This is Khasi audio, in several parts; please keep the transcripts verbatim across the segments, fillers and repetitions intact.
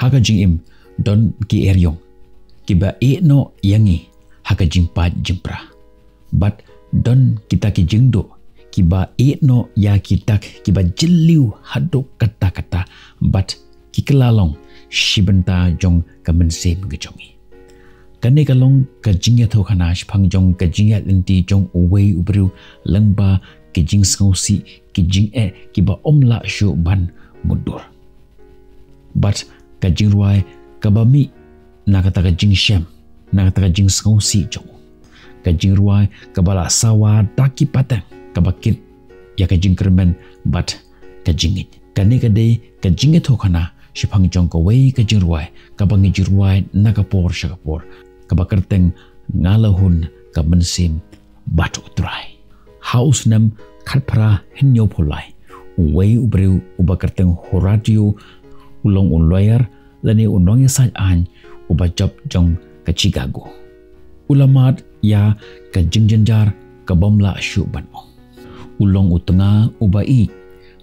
Ha ka jingim don ki eriong kiba ïeh noh ïa ngi ha ka jingpait jingpra. Bad don kita ki jingduh kiba ïeh noh ïa ki dak kiba jylliew haduh katta katta bad ki kylla long shi bynta jong ka mynsiem ka jong ngi. Kane ka long ka jingïathuhkhana shaphang jong ka jingïaid lynti jong uwei u briew lyngba ki jingsngewsih, ki jingeh kiba ym lah shuh ban mutdur. Bad ka jingrwai kaba mih na kata ka jingshem, na kata ka jingsngewsih jong u. Ka jingrwai kaba la sawa da ki pateng, kaba kit ïa ka jingkyrmen bad ka jingngeit. Kane ka dei ka jingïathuhkhana shaphang jong kawei ka jingrwai kaba ngi ju rwai na ka por sha ka por, kaba kyrteng Nga la hun ka mynsiem bad U Trai. Ha u snem khatphra hynñiewphew lai, uwei u briew uba kyrteng Horatio, u long u lawyer lane u nongïasaid aiñ uba jop jong ka Chicago, u la mad ïa ka jingjynjar ka bym lah shuh ban ong. U long u tnga uba ïeit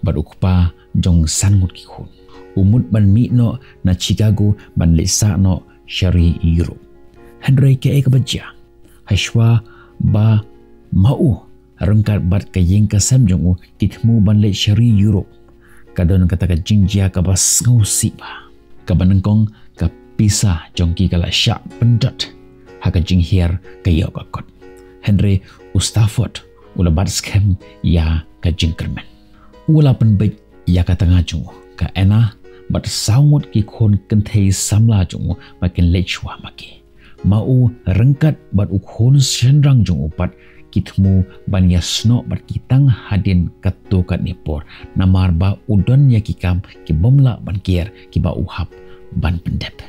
bad u kpa jong san ngut ki khun. U mut ban mih noh na Chicago ban leit sah noh sha ri Europe. Hynrei kaei kaba jia? Hashwa ba ma u ryngkat bad ka ïing ka sem jong u ki thmu ban leit sha ri Europe, ka don kata ka jingjia kaba sngewsih bha, kaba nyngkong ka pisa jong ki ka la shah pyndot ha ka jinghiar ka ïoh ka kot. Hynrei u Stafford u la bat skhem ïa ka jingkyrmen. U la pynbeit ïa ka tnga jong u ka Anna bad saw ngut ki khun kynthei samla jong u ba kin leit shuwa ma ki. Ma u ryngkat bad u khun shynrang jong u pat ki thmu ban ïasnoh bad ki tang hadien katto katne por, namar ba u don ïa ki kam ki bym lah ban kiar kiba u hap ban pyndep.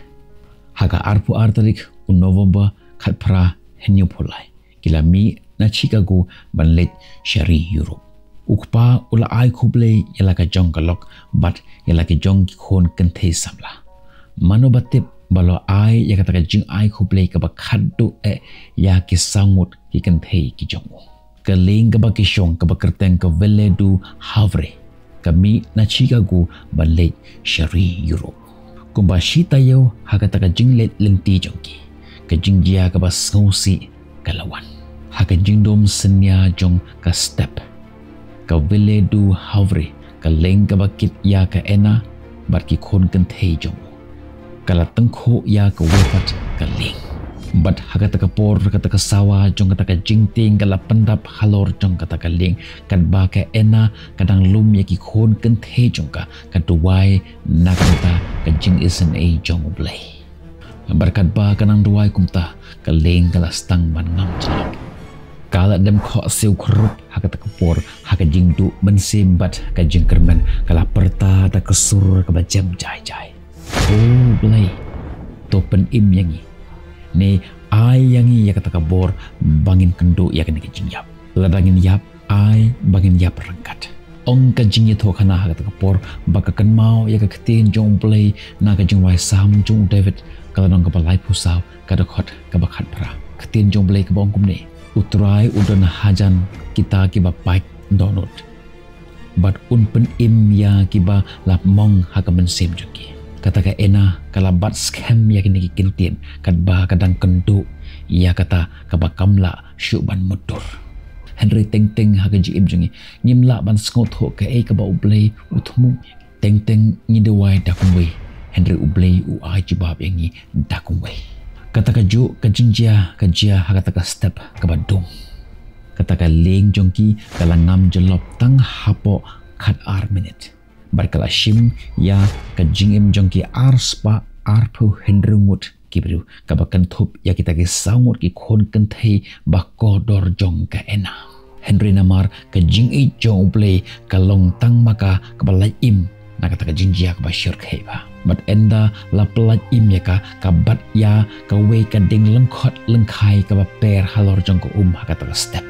Ha ka arphew ar tarik u November khatphra hynñiewphew lai, ki la mih na Chicago ban leit sha ri Europe. U kpa u la ai khublei ïa la ka jong ka lok bad ïa la ki jong ki khun kynthei samla. Mano ba tip ba la ai ïa kata ka jingai khublei kaba khatduh eh ïa ki saw ngut ki kynthei ki jong u. Ka lieng kaba ki shong kaba kyrteng ka Villa du Havre ka mih na Chicago ban leit sha ri Europe. Kumba shi taïew ha kata ka jingleit lynti jong ki, ka jingjia kaba sngewsih ka la wan. Ha ka jingdum synñia jong ka step, ka Villa du Havre, ka lieng kaba kit ïa ka Anna bad ki khun kynthei jong u, ka la tyngkhuh ïa kawei pat ka lieng. Bad ha kata ka por, kata ka sawa jong kata ka jingtieng ka la pyndap halor jong kata ka lieng, katba ka Anna ka dang lum ïa ki khun kynthei jong ka, ka duwai na ka bynta ka jingisynei jong U Blei. Bad katba ka nang duwai kumta, ka lieng ka la sdang ban ngam jyllop. Ka la dem khohsiew khrup ha kata ka por ha ka jingduh mynsiem bad ka jingkyrmen, ka la pyrta da ka sur kaba jem jai jai. O Blei, to pynim ïa ngi, ne ai ïa ngi ïa kata ka bor ba ngin kynduh ïa kane ka jingïap. Lada ngin ïap, ai ba ngin ïap ryngkat. Ong ka jingïathuhkhana ha kata ka por ba ka kynmaw ïa ka ktien jong U Blei na ka jingrwai Salm jong u David, ka lynnong kaba laiphew saw, ka dkhot kaba khatphra. Ka ktien jong U Blei kaba ong kumne: U Trai u don hajan kita kiba pait dohnud, bad un pynim ïa kiba la mong ha ka mynsiem jong ki. Kata ka Anna ka la bat skhem ïa kine ki ktien katba ka dang kynduh ïa kata kaba kam lah shuh ban mutdur. Hynrei teng teng ha ka jingim jong ngi, ngim lah ban sngewthuh kaei kaba U Blei u thmu. Teng teng ngi duwai da kumwei, hynrei U Blei u ai jubab ïa ngi da kumwei. Kata kajuh ka jingjia ka jia ha kata ka step kaba dum. Kata ka lieng jong ki ka la ngam jyllop tang hapoh khat ar minit. Bad ka la shim ïa ka jingim jong ki ar spah arphew hynriew ngut ki briew, kaba kynthup ïa kita ki saw ngut ki khun kynthei ba kordor jong ka Anna. Hynrei namar ka jingïeit jong U Blei ka long tang ma ka kaba la im na kata ka jingjia kaba shyrkhei bha. Bad ynda la pyllait im ïa ka, ka bat ïa kawei ka dieng lyngkhot lyngkhai kaba per halor jong ka um ha kata ka step.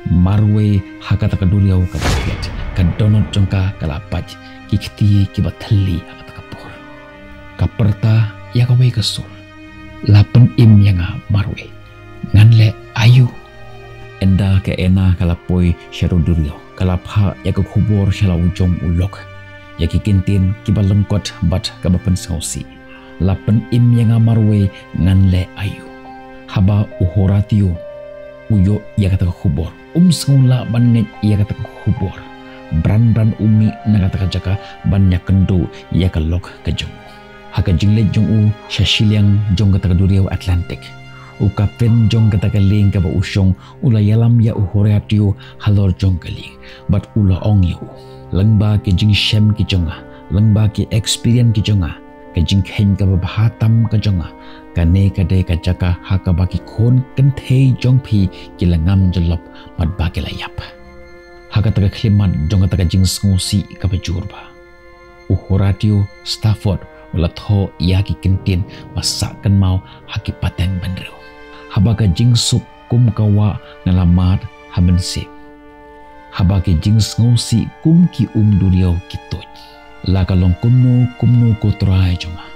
Marwei ha kata ka duriaw kaba phet, ka dohnud jong ka ka la pait, ki kti kiba thylli ha kata ka por. Ka pyrta ïa kawei ka sur: La pynim ïa nga marwei. Ngan leh aïu? Ynda ka Anna ka la poi sha ri duriaw, ka la phah ïa ka khubor sha la u jong u lok ïa ki kyntien kiba lyngkot bad kaba pynsngewsih. la pynim ïa nga marwei, ngan leh aïu? Haba u Horatio u ïoh ïa kata ka khubor, um sngew lah ban ngeit ïa kata ka khubor. Bran bran u mih na kata ka jaka ban ïakynduh ïa ka lok ka jong u. Ha ka jingleit jong u sha shiliang jong kata ka duriaw Atlantic, u kapten jong kata ka lieng kaba u shong u la ïalam ïa u Horatio halor jong ka lieng, bad u la ong ïa u, lyngba ki jingshem ki jong nga, lyngba ki experience ki jong nga, ka jingkheiñ kaba bha tam ka jong nga, kane ka dei ka jaka ha kaba ki khun kynthei jong phi ki la ngam jyllop bad ba ki la ïap. Ha kata ka khyllipmat jong kata ka jingsngewsih kaba jur bha, u Horatio Spafford u la thoh ïa ki kyntien ba sah kynmaw ha ki pateng bynriew. Haba ka jingsuk kum ka wah nga la mad ha mynsiem, haba ki jingsngewsih kum ki um duriaw ki tuid. La ka long kumno kumno ko Trai jong nga,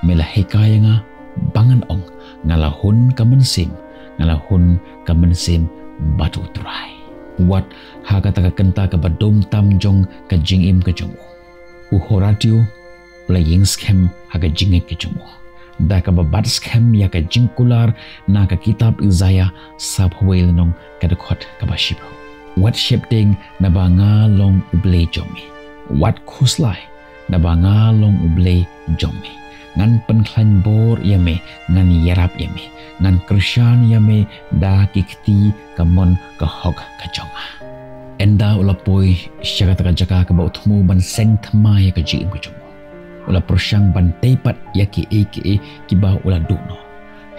me la hikai ïa nga ba ngan ong, nga la hun ka mynsiem, nga la hun ka mynsiem bad u Trai. Wat ha kata ka kynta kaba dum tam jong ka jingim ka jong u, u Horatio u la ïeng skhem ha ka jingngeit ka jong u, da kaba bat skhem ïa ka jingkular na ka kitab Isaiah saphew wei lynnong ka dkhot kaba shiphew. Wat sheptieng naba nga long U Blei jong me. Wat khuslai naba nga long U Blei jong me. Ngan pynkhlaiñ bor ïa me, ngan ïarap ïa me, ngan kyrshan ïa me da ki kti ka mon ka hok ka jong nga. Ynda u la poi sha kata ka jaka kaba u thmu ban seng thymmai ïa ka jingim ka jong u, u la pyrshang ban tei pat ïa kiei kiei kiba u la duh noh.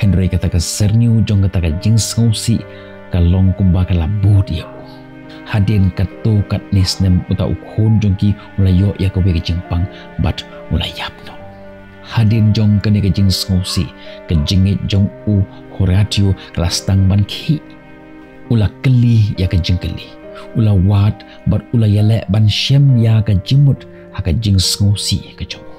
Hynrei kata ka syrngiew jong kata ka jingsngewsih ka long kumba ka la bud ïa u. Hadien katto katne snem uta u khun jong ki u la ïoh ïa kawei ka jingpang bad u la ïap noh. Hadien jong kane ka jingsngewsih, ka jingngeit jong u Horatio ka la sdang ban khih. U la kylli ïa ka jingkylli, u la wad bad u la ïaleh ban shem ïa ka jingmut ha ka jingsngewsih ka jong u.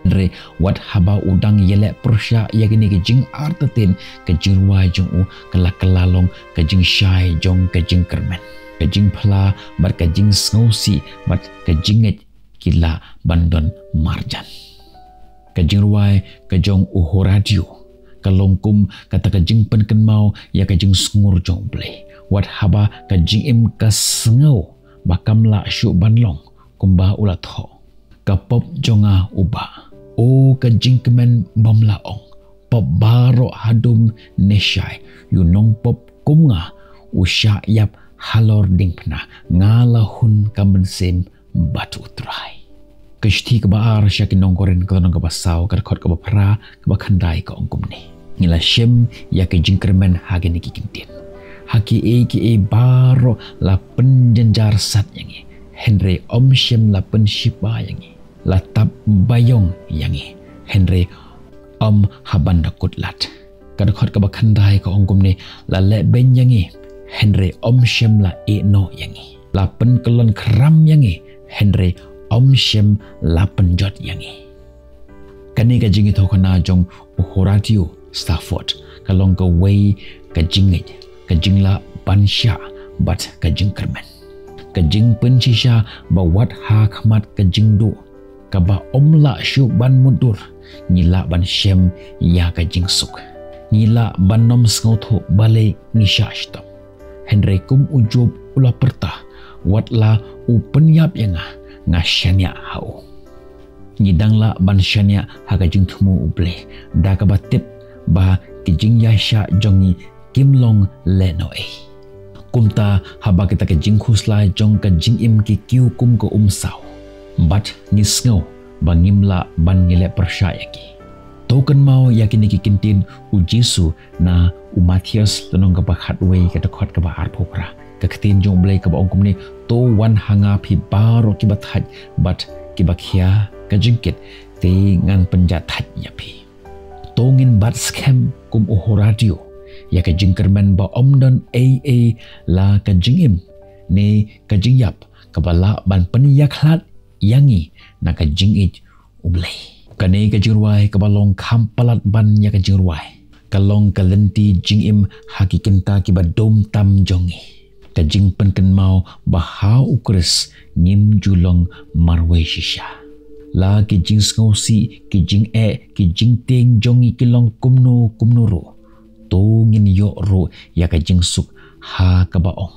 Hynrei wat haba u dang ïaleh pyrshah ïa kine ki jingartatien, ka jingrwai jong u ka la kylla long ka jingshai jong ka jingkyrmen. Ka jingphla bad ka jingsngewsih bad ka jingngeit ki lah ban don marjan. Ka jingrwai ka jong u Horatio ka long kum kata ka jingpynkynmaw ïa ka jingsngur jong U Blei. Wat haba ka jingim ka sngew ba kam lah shuh ban long kumba u la thoh. Ka pop jong nga u Bah, o ka jingkmen bym lah ong, pop baroh hadum ne shai, ïa u nongpop kum nga u shah ïap halor diengphna, nga la hun ka mynsiem bad u Trai. Ka shithi kaba ar sha ki nong Korinth ka lynnong kaba saw ka dkhot kaba phra kaba khyndai ka ong kumne. Ngi la shem ïa ka jingkyrmen ha kine ki kyntien. Ha kiei kiei baroh la pynjynjar sat ïa ngi, hynrei ym shym la pynshipa ïa ngi. La tap baïong ïa ngi, hynrei ym ha ban da kut lad. Ka dkhot kaba khyndai ka ong kumne, la leh beiñ ïa ngi, hynrei ym shym la ïeh noh ïa ngi. La pynkyllon khram ïa ngi, hynrei ym shym la pynjot ïa ngi. Kane ka jingïathuhkhana jong u Horatio Spafford ka long kawei ka jingngeit, ka jinglah ban shah bad ka jingkyrmen. Ka jingpynshisha ba wat ha khmat ka jingduh kaba ym lah shuh ban mutdur, ngi lah ban shem ïa ka jingsuk. Ngi lah ban ym sngewthuh balei ngi shah shitom. Hynrei kum u Job u la pyrta, wat la u pynïap ïa nga, nga shaniah ha u. Ngi dang lah ban shaniah ha ka jingthmu U Blei da kaba tip ba ki jingïaishah jong ngi kim long lehnohei. Kumta haba kita ki jingkhuslai jong ka jingim ki kiew kum ka um saw, bad ngi sngew ba ngim lah ban ïaleh pyrshah ïa ki. To kynmaw ïa kine ki kyntien u Jisu na u Mathaios lynnong kaba khatwei ka dkhot kaba arphew phra. Ka ktien jong U Blei kaba ong kumne, to wan ha nga phi baroh kiba thait bad kiba khia ka jingkit, te ngan pynjah thait ïa phi. To ngin bat skhem kum u Horatio ïa ka jingkyrmen ba ym don ei ei la ka jingim ne ka jingïap kaba lah ban pynïakhlad ïa ngi na ka jingïeit U Blei. Kane ka jingrwai kaba long kham palat ban ïa ka jingrwai ka long ka lynti jingim ha ki kynta kiba dum tam jong ngi. Ka jingpynkynmaw ba ha u Khrist ngim ju long marwei shisha. La ki jingsngewsih, ki jingeh, ki jingtieng jong ngi ki long kumno kumno ruh, to ngin ïoh ruh ïa ka jingsuk ha kaba ong: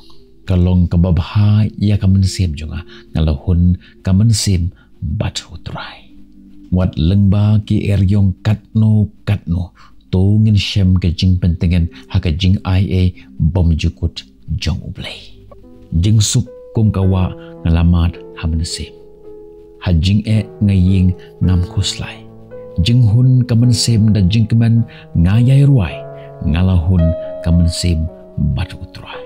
Ka long kaba bha ïa ka mynsiem jong nga, nga la hun ka mynsiem bad U Trai. Wat lyngba ki eriong katno katno, to ngin shem ka jingpyntngen ha ka jingai ei bymjukut jong U Blei. Jingsuk kum ka wah nga la mad ha mynsiem. Ha jingeh nga ïing ngam khuslai. Jinghun ka mynsiem da jingkmen nga ïai rwai. Nga la hun ka mynsiem bad U Trai.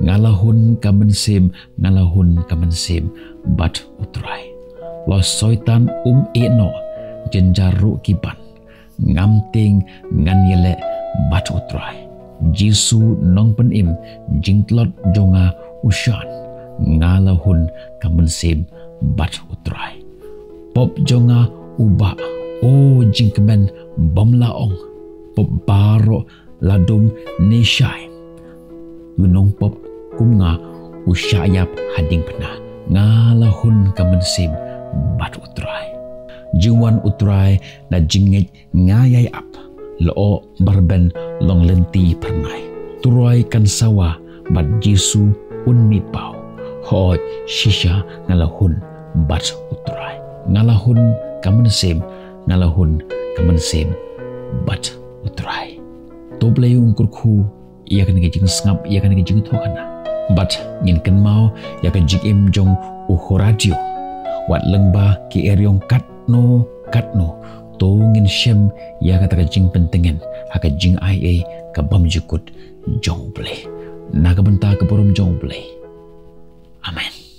Nga la hun ka mynsiem, nga la hun ka mynsiem bad U Trai. Lada Soitan um ïeh noh, jynjar ruh ki ban, ngam tieng, ngan ïaleh bad U Trai. Jisu Nongpynim, jingtlot jong nga u shan. Nga la hun ka mynsiem bad U Trai. Pop jong nga u bah, o jingkmen bym lah ong. Pop baroh la dum ne shai. U nongpop kum nga u shah ïap ha diengphna. Nga la hun ka mynsiem bad U Trai. Jingwan U Trai na jingngeit nga ïai ap. Lyoh ba rben long lynti phyrnai. Trai kan sawa bad Jisu un mih paw. Hooid shisha nga la hun bad U Trai. Nga la hun ka mynsiem, nga la hun ka mynsiem bad U Trai. To Blei un kyrkhu ïa kane ka jingsngap, ïa kane ka jingthoh khana. Bad ngin kynmaw ïa ka jingim jong u Horatio. Wat lyngba ki eriong katno katno, to ngin shem ïa kata ka jingpyntngen ha ka jingai ei ka bymjukut jong U Blei. Na ka bynta ka burom jong U Blei. Amen.